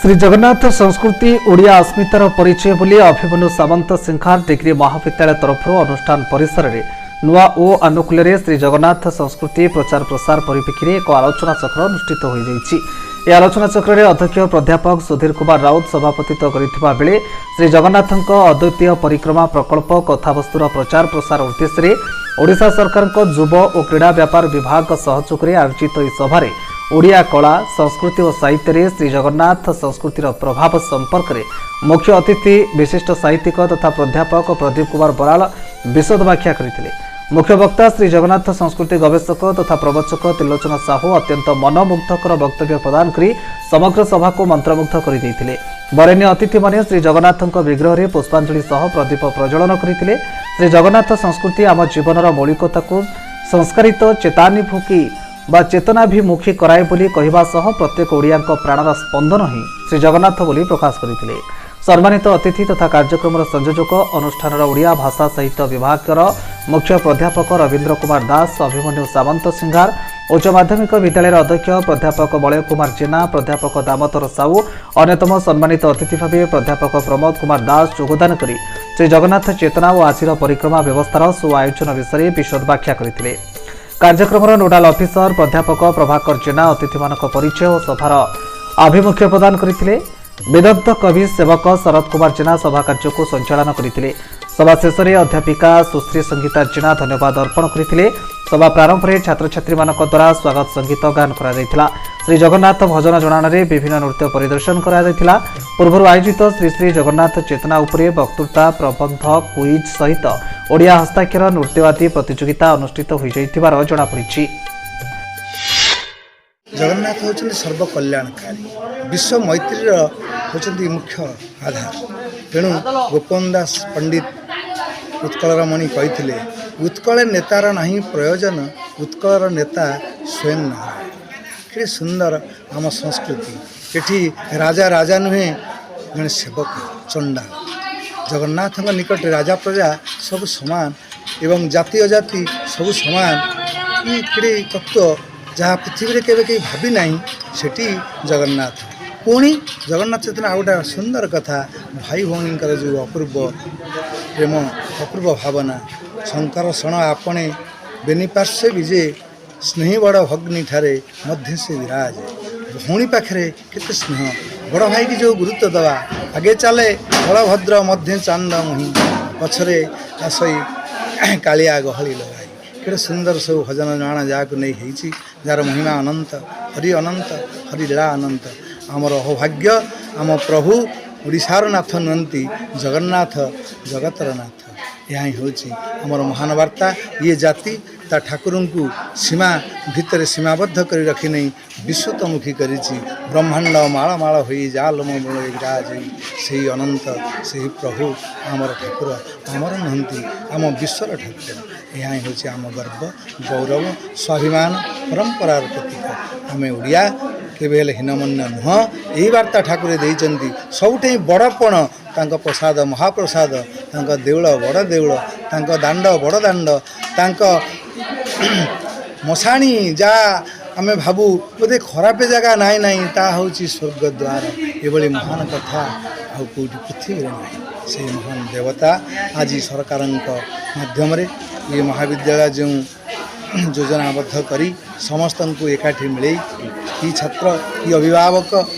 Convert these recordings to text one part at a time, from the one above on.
ଶ୍ରୀ ଜଗନ୍ନାଥ ସଂସ୍କୃତି ଓଡ଼ିଆ ଅସ୍ମିତାର ପରିଚୟ ବୋଲି ଅଭିମନ୍ୟୁ ସାମନ୍ତ ସିଂହାର ଡିଗ୍ରୀ ମହାବିଦ୍ୟାଳୟ ତରଫରୁ ଅନୁଷ୍ଠାନ ପରିସରରେ ନୂଆ ଓ ଆନୁକୂଲ୍ୟରେ ଶ୍ରୀ ଜଗନ୍ନାଥ ସଂସ୍କୃତି ପ୍ରଚାର ପ୍ରସାର ପରିପ୍ରେକ୍ଷୀରେ ଏକ ଆଲୋଚନାଚକ୍ର ଅନୁଷ୍ଠିତ ହୋଇଯାଇଛି। ଏହି ଆଲୋଚନାଚକ୍ରରେ ଅଧ୍ୟକ୍ଷ ପ୍ରାଧ୍ୟାପକ ସୁଧୀର କୁମାର ରାଉତ ସଭାପତିତ୍ୱ କରିଥିବା ବେଳେ ଶ୍ରୀ ଜଗନ୍ନାଥଙ୍କ ଅଦ୍ୱିତୀୟ ପରିକ୍ରମା ପ୍ରକଳ୍ପ କଥାବସ୍ତୁର ପ୍ରଚାର ପ୍ରସାର ଉଦ୍ଦେଶ୍ୟରେ ଓଡ଼ିଶା ସରକାରଙ୍କ ଯୁବ ଓ କ୍ରୀଡ଼ା ବ୍ୟାପାର ବିଭାଗ ସହଯୋଗରେ ଆୟୋଜିତ ଏହି ସଭାରେ ଓଡ଼ିଆ କଳା, ସଂସ୍କୃତି ଓ ସାହିତ୍ୟରେ ଶ୍ରୀ ଜଗନ୍ନାଥ ସଂସ୍କୃତିର ପ୍ରଭାବ ସମ୍ପର୍କରେ ମୁଖ୍ୟ ଅତିଥି ବିଶିଷ୍ଟ ସାହିତ୍ୟିକ ତଥା ପ୍ରାଧ୍ୟାପକ ପ୍ରଦୀପ କୁମାର ବରାଳ ବିଶଦ ବ୍ୟାଖ୍ୟା କରିଥିଲେ। ମୁଖ୍ୟ ବକ୍ତା ଶ୍ରୀ ଜଗନ୍ନାଥ ସଂସ୍କୃତି ଗବେଷକ ତଥା ପ୍ରବଚକ ତ୍ରିଲୋଚନ ସାହୁ ଅତ୍ୟନ୍ତ ମନୋମୁଗ୍ଧକର ବକ୍ତବ୍ୟ ପ୍ରଦାନ କରି ସମଗ୍ର ସଭାକୁ ମନ୍ତ୍ରମୁଗ୍ଧ କରିଦେଇଥିଲେ। ବରେଣ୍ୟ ଅତିଥିମାନେ ଶ୍ରୀ ଜଗନ୍ନାଥଙ୍କ ବିଗ୍ରହରେ ପୁଷ୍ପାଞ୍ଜଳି ସହ ପ୍ରଦୀପ ପ୍ରଜ୍ୱଳନ କରିଥିଲେ। ଶ୍ରୀ ଜଗନ୍ନାଥ ସଂସ୍କୃତି ଆମ ଜୀବନର ମୌଳିକତାକୁ ସଂସ୍କାରିତ ଚେତାନିଭୁଖୀ ବା ଚେତନାଭିମୁଖୀ କରାଏ ବୋଲି କହିବା ସହ ପ୍ରତ୍ୟେକ ଓଡ଼ିଆଙ୍କ ପ୍ରାଣର ସ୍ପନ୍ଦନ ହିଁ ଶ୍ରୀ ଜଗନ୍ନାଥ ବୋଲି ପ୍ରକାଶ କରିଥିଲେ। ସମ୍ମାନିତ ଅତିଥି ତଥା କାର୍ଯ୍ୟକ୍ରମର ସଂଯୋଜକ ଅନୁଷ୍ଠାନର ଓଡ଼ିଆ ଭାଷା ସାହିତ୍ୟ ବିଭାଗର ମୁଖ୍ୟ ପ୍ରାଧ୍ୟାପକ ରବୀନ୍ଦ୍ର କୁମାର ଦାସ, ଅଭିମନ୍ୟୁ ସାମନ୍ତ ସିଂହାର ଉଚ୍ଚ ମାଧ୍ୟମିକ ବିଦ୍ୟାଳୟର ଅଧ୍ୟକ୍ଷ ପ୍ରାଧ୍ୟାପକ ବଳୟ କୁମାର ଜେନା, ପ୍ରାଧ୍ୟାପକ ଦାମୋଦର ସାହୁ, ଅନ୍ୟତମ ସମ୍ମାନିତ ଅତିଥି ଭାବେ ପ୍ରାଧ୍ୟାପକ ପ୍ରମୋଦ କୁମାର ଦାସ ଯୋଗଦାନ କରି ଶ୍ରୀ ଜଗନ୍ନାଥ ଚେତନା ଓ ଆଜିର ପରିକ୍ରମା ବ୍ୟବସ୍ଥାର ସୁଆୟୋଜନ ବିଷୟରେ ବିଶଦ ବ୍ୟାଖ୍ୟା କରିଥିଲେ। କାର୍ଯ୍ୟକ୍ରମର ନୋଡାଲ ଅଫିସର ପ୍ରାଧ୍ୟାପକ ପ୍ରଭାକର ଜେନା ଅତିଥିମାନଙ୍କ ପରିଚୟ ଓ ସଭାର ଆଭିମୁଖ୍ୟ ପ୍ରଦାନ କରିଥିଲେ। ବେଦାନ୍ତ କବି ସେବକ ଶରତ କୁମାର ଜେନା ସଭା କାର୍ଯ୍ୟକୁ ସଞ୍ଚାଳନ କରିଥିଲେ। ସଭା ଶେଷରେ ଅଧ୍ୟାପିକା ସୁଶ୍ରୀ ସଙ୍ଗୀତା ଜେନା ଧନ୍ୟବାଦ ଅର୍ପଣ କରିଥିଲେ। ସଭା ପ୍ରାରମ୍ଭରେ ଛାତ୍ରଛାତ୍ରୀମାନଙ୍କ ଦ୍ୱାରା ସ୍ୱାଗତ ସଙ୍ଗୀତ ଗାନ କରାଯାଇଥିଲା। ଶ୍ରୀ ଜଗନ୍ନାଥ ଭଜନ ଜଣାଣରେ ବିଭିନ୍ନ ନୃତ୍ୟ ପରିଦର୍ଶନ କରାଯାଇଥିଲା। ପୂର୍ବରୁ ଆୟୋଜିତ ଶ୍ରୀ ଶ୍ରୀ ଜଗନ୍ନାଥ ଚେତନା ଉପରେ ବକ୍ତୃତା, ପ୍ରବନ୍ଧ, କୁଇଜ୍ ସହିତ ଓଡ଼ିଆ ହସ୍ତାକ୍ଷର, ନୃତ୍ୟ ଆଦି ପ୍ରତିଯୋଗିତା ଅନୁଷ୍ଠିତ ହୋଇଯାଇଥିବାର ଜଣାପଡ଼ିଛି। ଜଗନ୍ନାଥ ହେଉଛନ୍ତି ସର୍ବକଲ୍ୟାଣକାରୀ, ବିଶ୍ୱ ମୈତ୍ରୀର ହେଉଛନ୍ତି ମୁଖ୍ୟ ଆଧାର। ତେଣୁ ଗୋପବନ୍ଧୁ ଦାସ ପଣ୍ଡିତ ଉତ୍କଳର ମଣି କହିଥିଲେ, "ଉତ୍କଳେ ନେତାର ନାହିଁ ପ୍ରୟୋଜନ, ଉତ୍କଳର ନେତା ସ୍ୱୟଂ ନାରାୟଣ।" କେତେ ସୁନ୍ଦର ଆମ ସଂସ୍କୃତି! ଏଠି ରାଜା ରାଜା ନୁହେଁ, ଜଣେ ସେବକ ଚଣ୍ଡାଳ। ଜଗନ୍ନାଥଙ୍କ ନିକଟରେ ରାଜା ପ୍ରଜା ସବୁ ସମାନ ଏବଂ ଜାତି ଅଜାତି ସବୁ ସମାନ। ଇ କେଡ଼େ ତତ୍ତ୍ୱ, ଯାହା ପୃଥିବୀରେ କେବେ କେହି ଭାବି ନାହିଁ, ସେଠି ଜଗନ୍ନାଥ। ପୁଣି ଜଗନ୍ନାଥ ଚେତନା ଆଉ ଗୋଟେ ସୁନ୍ଦର କଥା, ଭାଇ ଭଉଣୀଙ୍କର ଯେଉଁ ଅପୂର୍ବ ପ୍ରେମ, ଅପୂର୍ବ ଭାବନା। "ଶଙ୍କର୍ଷଣ ଆପଣେ ବେନି ପାର୍ଶ୍ୱେ ବିଜେ, ସ୍ନେହୀ ବଡ଼ ଭଗ୍ନୀ ଠାରେ ମଧ୍ୟ ସେ ବିରାଜେ।" ଭଉଣୀ ପାଖରେ କେତେ ସ୍ନେହ, ବଡ଼ ଭାଇକି ଯେଉଁ ଗୁରୁତ୍ୱ ଦେବା। "ଆଗେ ଚାଲେ ବଳଭଦ୍ର ମଧ୍ୟ ଚାନ୍ଦ ମୁହିଁ, ପଛରେ ଆସଇ କାଳିଆ ଗହଳି ଲଗାଇ।" କେଡ଼େ ସୁନ୍ଦର ସବୁ ଭଜନ ଜଣାଣ ଯାହାକୁ ନେଇ ହେଇଛି, ଯାହାର ମହିମା ଅନନ୍ତ, ହରି ଅନନ୍ତ, ହରି ଲୀଳା ଅନନ୍ତ। ଆମର ଅହୋଭାଗ୍ୟ, ଆମ ପ୍ରଭୁ ଓଡ଼ିଶାର ନାଥ ନୁହନ୍ତି, ଜଗନ୍ନାଥ ଜଗତର ନାଥ। ଏହା ହିଁ ହେଉଛି ଆମର ମହାନ ବାର୍ତ୍ତା। ଇଏ ଜାତି ତା ଠାକୁରଙ୍କୁ ସୀମା ଭିତରେ ସୀମାବଦ୍ଧ କରି ରଖିନେଇ ବିଶ୍ୱତମୁଖୀ କରିଛି। ବ୍ରହ୍ମାଣ୍ଡ ମାଳ ମାଳ ହୋଇ ଜାଲମ ମୂଳ ବିରାଜଇ, ସେଇ ଅନନ୍ତ, ସେହି ପ୍ରଭୁ ଆମର ଠାକୁର। ଆମର ନୁହନ୍ତି, ଆମ ବିଶ୍ୱର ଠାକୁର। ଏହା ହିଁ ହେଉଛି ଆମ ଗର୍ବ, ଗୌରବ, ସ୍ୱାଭିମାନ, ପରମ୍ପରାର ପ୍ରତୀକ। ଆମେ ଓଡ଼ିଆ କେବେ ହେଲେ ହୀନମନ୍ୟ ନୁହଁ, ଏହି ବାର୍ତ୍ତା ଠାକୁରେ ଦେଇଛନ୍ତି। ସବୁଠେଇଁ ବଡ଼ପଣ ତାଙ୍କ ପ୍ରସାଦ ମହାପ୍ରସାଦ, ତାଙ୍କ ଦେଉଳ ବଡ଼ ଦେଉଳ, ତାଙ୍କ ଦାଣ୍ଡ ବଡ଼ ଦାଣ୍ଡ, ତାଙ୍କ ମଶାଣି, ଯାହା ଆମେ ଭାବୁ ବୋଧେ ଖରାପ ଜାଗା, ନାହିଁ ନାହିଁ, ତାହା ହେଉଛି ସ୍ୱର୍ଗ ଦ୍ୱାର। ଏଭଳି ମହାନ କଥା ଆଉ କେଉଁଠି ପୃଥିବୀରେ ନାହିଁ। ସେଇ ମହାନ ଦେବତା ଆଜି ସରକାରଙ୍କ ମାଧ୍ୟମରେ ଏ ମହାବିଦ୍ୟାଳୟ ଯେଉଁ ଯୋଜନାବଦ୍ଧ କରି ସମସ୍ତଙ୍କୁ ଏକାଠି ମିଳେଇ, କି ଛାତ୍ର କି ଅଭିଭାବକ,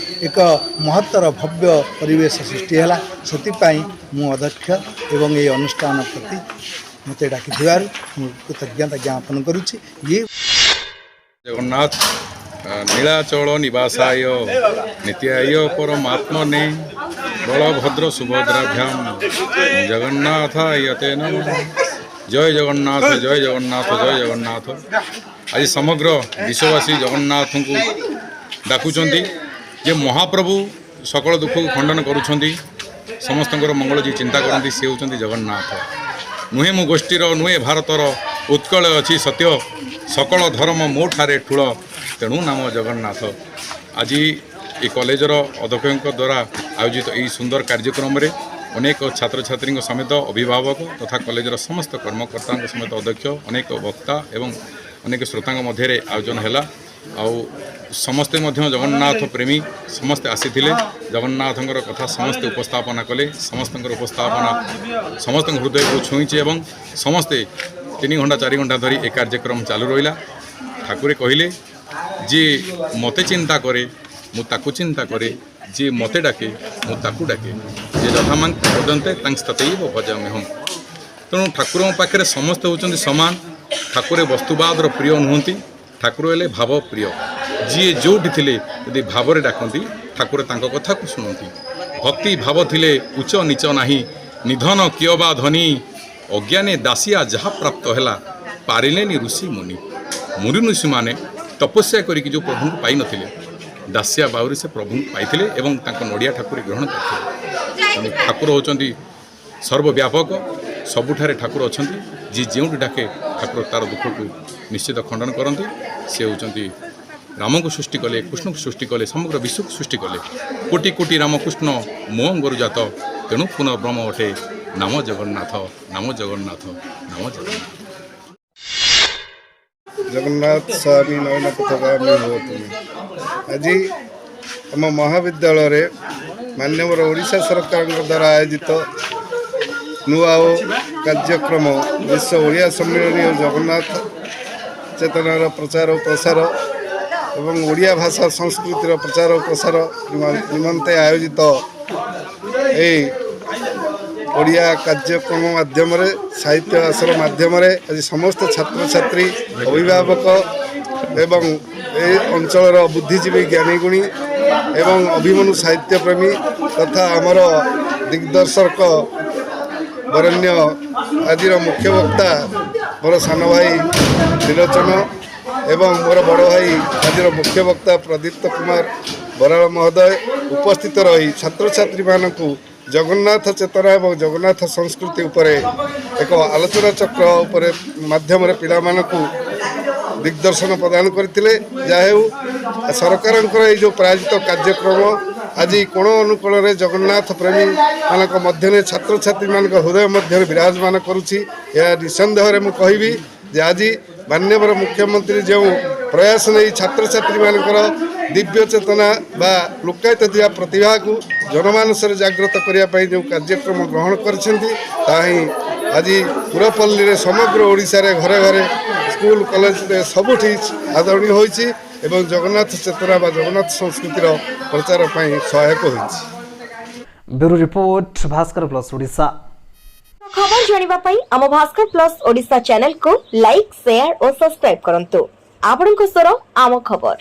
ଏକ ମହତ୍ତର ଭବ୍ୟ ପରିବେଶ ସୃଷ୍ଟି ହେଲା, ସେଥିପାଇଁ ମୁଁ ଅଧ୍ୟକ୍ଷ ଏବଂ ଏହି ଅନୁଷ୍ଠାନ ପ୍ରତି ମୋତେ ଡାକିଥିବାରୁ ମୁଁ କୃତଜ୍ଞତା ଜ୍ଞାପନ କରୁଛି। ଇଏ ଜଗନ୍ନାଥ ନୀଳାଚଳ ନିବାସାୟ ନିତ୍ୟାୟ ପରମାତ୍ମନେ ବଳଭଦ୍ର ସୁଭଦ୍ରାଭ୍ୟାମ ଜଗନ୍ନାଥାୟ ତେ ନମଃ। ଜୟ ଜଗନ୍ନାଥ, ଜୟ ଜଗନ୍ନାଥ, ଜୟ ଜଗନ୍ନାଥ। ଆଜି ସମଗ୍ର ବିଶ୍ୱବାସୀ ଜଗନ୍ନାଥଙ୍କୁ ଡାକୁଛନ୍ତି ଯେ ମହାପ୍ରଭୁ ସକଳ ଦୁଃଖକୁ ଖଣ୍ଡନ କରୁଛନ୍ତି। ସମସ୍ତଙ୍କର ମଙ୍ଗଳ ଯିଏ ଚିନ୍ତା କରନ୍ତି, ସେ ହେଉଛନ୍ତି ଜଗନ୍ନାଥ। ନୁହେଁ ମୁଁ ଗୋଷ୍ଠୀର, ନୁହେଁ ଭାରତର, ଉତ୍କଳ ଅଛି ସତ୍ୟ, ସକଳ ଧର୍ମ ମୋ ଠାରେ ଠୁଳ, ତେଣୁ ନାମ ଜଗନ୍ନାଥ। ଆଜି ଏ କଲେଜର ଅଧ୍ୟକ୍ଷଙ୍କ ଦ୍ୱାରା ଆୟୋଜିତ ଏହି ସୁନ୍ଦର କାର୍ଯ୍ୟକ୍ରମରେ ଅନେକ ଛାତ୍ରଛାତ୍ରୀଙ୍କ ସମେତ ଅଭିଭାବକ ତଥା କଲେଜର ସମସ୍ତ କର୍ମକର୍ତ୍ତାଙ୍କ ସମେତ ଅଧ୍ୟକ୍ଷ, ଅନେକ ବକ୍ତା ଏବଂ ଅନେକ ଶ୍ରୋତାଙ୍କ ମଧ୍ୟରେ ଆୟୋଜନ ହେଲା। ଆଉ ସମସ୍ତେ ମଧ୍ୟ ଜଗନ୍ନାଥ ପ୍ରେମୀ ସମସ୍ତେ ଆସିଥିଲେ। ଜଗନ୍ନାଥଙ୍କର କଥା ସମସ୍ତେ ଉପସ୍ଥାପନା କଲେ। ସମସ୍ତଙ୍କର ଉପସ୍ଥାପନା ସମସ୍ତଙ୍କ ହୃଦୟକୁ ଛୁଇଁଛି ଏବଂ ସମସ୍ତେ 3 ଘଣ୍ଟା 4 ଘଣ୍ଟା ଧରି ଏ କାର୍ଯ୍ୟକ୍ରମ ଚାଲୁ ରହିଲା। ଠାକୁରେ କହିଲେ, ଯିଏ ମୋତେ ଚିନ୍ତା କରେ, ମୁଁ ତାକୁ ଚିନ୍ତା କରେ। ଯିଏ ମୋତେ ଡାକେ, ମୁଁ ତାକୁ ଡାକେ। ଯେ ଯଥା ମାଂ ପ୍ରପଦ୍ୟନ୍ତେ ତାଂସ୍ତଥୈବ ଭଜାମ୍ୟହମ୍। ତେଣୁ ଠାକୁରଙ୍କ ପାଖରେ ସମସ୍ତେ ହେଉଛନ୍ତି ସମାନ। ଠାକୁରେ ବସ୍ତୁବାଦର ପ୍ରିୟ ନୁହନ୍ତି, ଠାକୁର ହେଲେ ଭାବ ପ୍ରିୟ। ଯିଏ ଯେଉଁଠି ଥିଲେ ଯଦି ଭାବରେ ଡାକନ୍ତି, ଠାକୁର ତାଙ୍କ କଥାକୁ ଶୁଣନ୍ତି। ଭକ୍ତି ଭାବ ଥିଲେ ଉଚ୍ଚ ନୀଚ ନାହିଁ, ନିଧନ କିଏ ବା ଧନୀ। ଅଜ୍ଞାନେ ଦାସିଆ ଯାହା ପ୍ରାପ୍ତ ହେଲା, ପାରିଲେନି ଋଷି ମୁନି। ମୁନି ଋଷିମାନେ ତପସ୍ୟା କରିକି ଯେଉଁ ପ୍ରଭୁଙ୍କୁ ପାଇନଥିଲେ, ଦାସିଆ ବାଉରି ସେ ପ୍ରଭୁଙ୍କୁ ପାଇଥିଲେ ଏବଂ ତାଙ୍କ ନଡ଼ିଆ ଠାକୁରେ ଗ୍ରହଣ କରିଥିଲେ। ତେଣୁ ଠାକୁର ହେଉଛନ୍ତି ସର୍ବବ୍ୟାପକ। ସବୁଠାରେ ଠାକୁର ଅଛନ୍ତି। ଯିଏ ଯେଉଁଠି ଡାକେ, ଠାକୁର ତାର ଦୁଃଖକୁ ନିଶ୍ଚିତ ଖଣ୍ଡନ କରନ୍ତି। ସେ ହେଉଛନ୍ତି ରାମଙ୍କୁ ସୃଷ୍ଟି କଲେ, କୃଷ୍ଣଙ୍କୁ ସୃଷ୍ଟି କଲେ, ସମଗ୍ର ବିଶ୍ୱକୁ ସୃଷ୍ଟି କଲେ। କୋଟି କୋଟି ରାମକୃଷ୍ଣ ମୋ ଅଙ୍ଗରୁ ଜାତ, ତେଣୁ ପୁନଃ ବ୍ରହ୍ମ ଅଟେ ନାମ ଜଗନ୍ନାଥ, ନାମ ଜଗନ୍ନାଥ, ନାମ ଜଗନ୍ନାଥ। ଜଗନ୍ନାଥ ସ୍ୱାମୀ ନୟନ ପଥଗାମୀ ଭବ ତୁମେ। ଆଜି ଆମ ମହାବିଦ୍ୟାଳୟରେ ମାନ୍ୟବର ଓଡ଼ିଶା ସରକାରଙ୍କ ଦ୍ୱାରା ଆୟୋଜିତ ନୂଆ ଓ କାର୍ଯ୍ୟକ୍ରମ ବିଶ୍ୱ ଓଡ଼ିଆ ସମ୍ମିଳନୀ ଓ ଜଗନ୍ନାଥ ଚେତନାର ପ୍ରଚାର ଓ ପ୍ରସାର ଏବଂ ଓଡ଼ିଆ ଭାଷା ସଂସ୍କୃତିର ପ୍ରଚାର ଓ ପ୍ରସାର ନିମନ୍ତେ ଆୟୋଜିତ ଏହି ଓଡ଼ିଆ କାର୍ଯ୍ୟକ୍ରମ ମାଧ୍ୟମରେ, ସାହିତ୍ୟ ଆସର ମାଧ୍ୟମରେ ଆଜି ସମସ୍ତ ଛାତ୍ରଛାତ୍ରୀ, ଅଭିଭାବକ ଏବଂ ଏ ଅଞ୍ଚଳର ବୁଦ୍ଧିଜୀବୀ, ଜ୍ଞାନୀଗୁଣୀ ଏବଂ ଅଭିମନ୍ୟୁ ସାହିତ୍ୟପ୍ରେମୀ ତଥା ଆମର ଦିଗ୍ଦର୍ଶକ ବରେଣ୍ୟ ଆଜିର ମୁଖ୍ୟ ବକ୍ତା ମୋର ସାନ ଭାଇ ତ୍ରିଲୋଚନ ଏବଂ ମୋର ବଡ଼ ଭାଇ ଆଜିର ମୁଖ୍ୟ ବକ୍ତା ପ୍ରଦୀପ୍ତ କୁମାର ବରାଳ ମହୋଦୟ ଉପସ୍ଥିତ ରହି ଛାତ୍ରଛାତ୍ରୀମାନଙ୍କୁ ଜଗନ୍ନାଥ ଚେତନା ଏବଂ ଜଗନ୍ନାଥ ସଂସ୍କୃତି ଉପରେ ଏକ ଆଲୋଚନା ଚକ୍ର ଉପରେ ମାଧ୍ୟମରେ ପିଲାମାନଙ୍କୁ ଦିଗ୍ଦର୍ଶନ ପ୍ରଦାନ କରିଥିଲେ। ଯାହା ହେଉ, ସରକାରଙ୍କର ଏଇ ଯେଉଁ ପ୍ରାୟୋଜିତ କାର୍ଯ୍ୟକ୍ରମ ଆଜି କୋଣ ଅନୁକୋଣରେ ଜଗନ୍ନାଥ ପ୍ରେମୀମାନଙ୍କ ମଧ୍ୟରେ, ଛାତ୍ରଛାତ୍ରୀମାନଙ୍କ ହୃଦୟ ମଧ୍ୟରେ ବିରାଜମାନ କରୁଛି। ଏହା ନିଃସନ୍ଦେହରେ ମୁଁ କହିବି ଯେ ଆଜି ମାନ୍ୟବର ମୁଖ୍ୟମନ୍ତ୍ରୀ ଯେଉଁ ପ୍ରୟାସ ନେଇ ଛାତ୍ରଛାତ୍ରୀମାନଙ୍କର ଦିବ୍ୟ ଚେତନା ବା ଲୁକାୟିତ ଥିବା ପ୍ରତିଭାକୁ ଜନମାନସରେ ଜାଗ୍ରତ କରିବା ପାଇଁ ଯେଉଁ କାର୍ଯ୍ୟକ୍ରମ ଗ୍ରହଣ କରିଛନ୍ତି, ତାହା ହିଁ ଆଜି ପୁରପଲ୍ଲୀରେ, ସମଗ୍ର ଓଡ଼ିଶାରେ ଘରେ ଘରେ, ସ୍କୁଲ କଲେଜରେ ସବୁଠି ଆଦରଣୀୟ ହୋଇଛି ଏବଂ ଜଗନ୍ନାଥ ଚେତନା ବା ଜଗନ୍ନାଥ ସଂସ୍କୃତିର ପ୍ରଚାର ପାଇଁ ସହାୟକ ହୋଇଛି। Bureau report, Bhaskar plus Odisha. ଖବର ଜାଣିବା ପାଇଁ ଆମ ଭାସ୍କର ପ୍ଲସ୍ ଓଡ଼ିଶା ଚ୍ୟାନେଲକୁ ଲାଇକ୍, ସେୟାର ଓ ସବସ୍କ୍ରାଇବ୍ କରନ୍ତୁ। ଆପଣଙ୍କ ସ୍ୱର, ଆମ ଖବର।